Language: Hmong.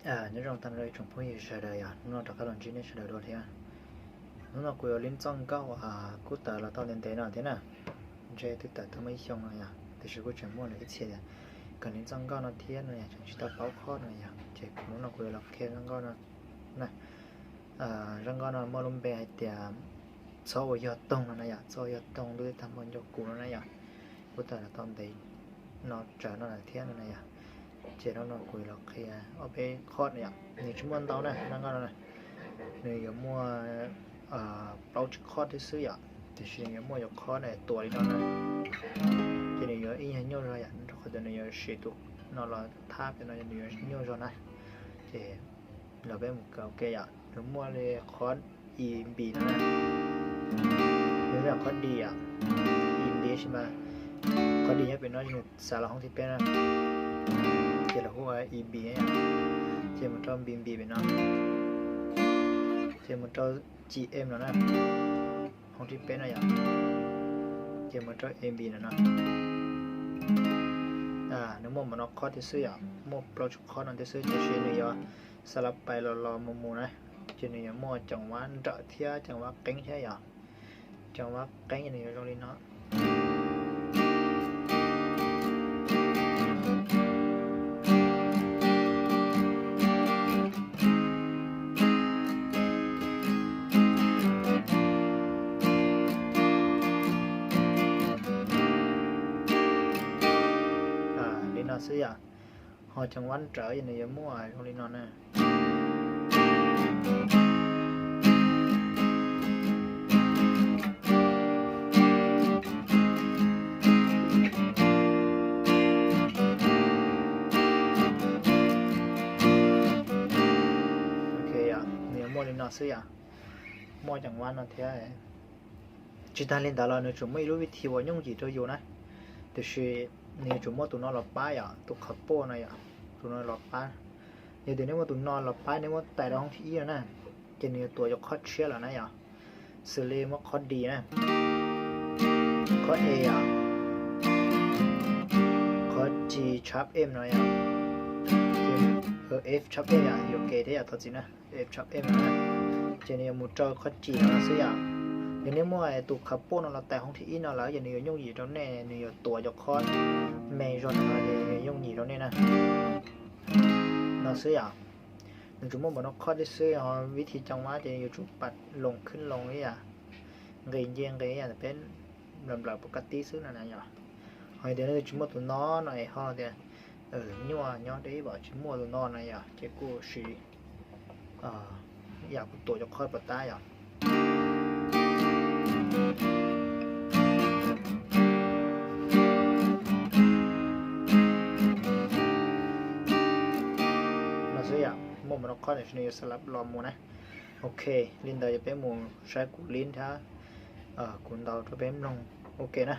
Nyob zoo tag nrho ib tsoom phooj ywg sawv daws yom, hnub no rov qab los ntsib nej sawv daws dua thiab. Hnub no kuv yuav lib txoj nkauj kub tawm los tau ntev ntev no thiab na. Ntshe twb tawm tau muaj ib xyoo no yom, tiam sis kuj tseem muaj lawm ib txhia tias kom lib txoj nkauj no thiab no yom, tseem tsis tau paub chord no yom. Ces kuv hnub no kuv yuav los qhia zaj nkauj no na. Zaj nkauj no muaj lub npe hais tias txhob ua yog toog no na yom, txhob ua yog toog, ntuj twb tag npaum nco kuv no na yom. Kub tawm los tau ntev no tsawv no lawm thiab no na yom. Ces hnub no kuv yuav los qhia ob peb chord no yom, nws tsis muaj ntau na, zaj nkauj no na. Nws yuav muaj plaub tsib chord thiab xwb yom, tiam sis nws yuav muaj cov chord tuav li no na. Ces nws yuav ib nyuag nyuaj zog yom, rau qhov tias nws yuav siv tus no los thab cov no nws yuav nyuaj zog na. Ces los peb mus kawm ua ke yom, nws muaj li chord E B no na. Nws yog chord D yom, E B sis mas chord D nyob pem no, nws xav los hoob thib peb na. Ces los hu ua E B yom, ces mus rau B B pem no, ces mus rau C M no na, hoob thib peb no yom, ces mus rau A B no no. Nws muaj npaum no chord thiab xwb yom, muaj plaub tsib chord no thiab xwb, tiam sis nws yuav xab lab pais los los mus mus na, ces nws yuav muaj ceem vab nrawm thiab ceem vab qeeb thiab yom. Ceem vab qeeb nws yuav zoo li no. Li no xwb yom. Ho ceem vab nrawm nws yuav muaj zoo li no na. Ok, nws yuav muaj li no xwb yom. Muaj ceem vab no thiab. Tsis tag li ntawd los nws tseem muaj ib lub vib thim uas yooj yim rau yus na, tiam sis nws yuav tsum muaj tus no los pab yom, tus qhov poj no yom, tus no los pab. Yog tias nej muaj tus no los pab, nej muab tais rau hoob thib ib no na, ces nws yuav tuav cov chord tshiab lawm na yom, xws li muab chord D na, chord E yom, chord G sharp M no yom, F sharp M yom, yuav kev thiab yom, thov txim na, F sharp M no na, ces nws yuav mus rau chord G no xwb yom. Yog nej muaj tus qhov poj no los tais hoob thib ib no lawm ces nws yuav yooj yim rau nej, nws yuav tuav cov chord me zog no ces nws yuav yooj yim rau nej na. No xwb yom. Nws tsuas muaj npaum no chord thiab xwb, ho vib thim ceem vab ces yuav tsum pam loos khwb loos ib yam, nqis nce nqis ib yam peb nplawm nplawm pov ka tib xwb no na yom. Ho yog tias nej tsis muaj tus no no es ho tias nyuaj nyob deb vim tsis muaj tus no no yom, ces kuj siv ib yam kuv tuav cov chord puas tab yom. No xwb yom, muaj npaum no chord tiam sis nws yuav xab lab los mus na. Ok, li ntawd yog peb mus saib kuv lib thiab kuv ntaus rau peb mloog ua ke na.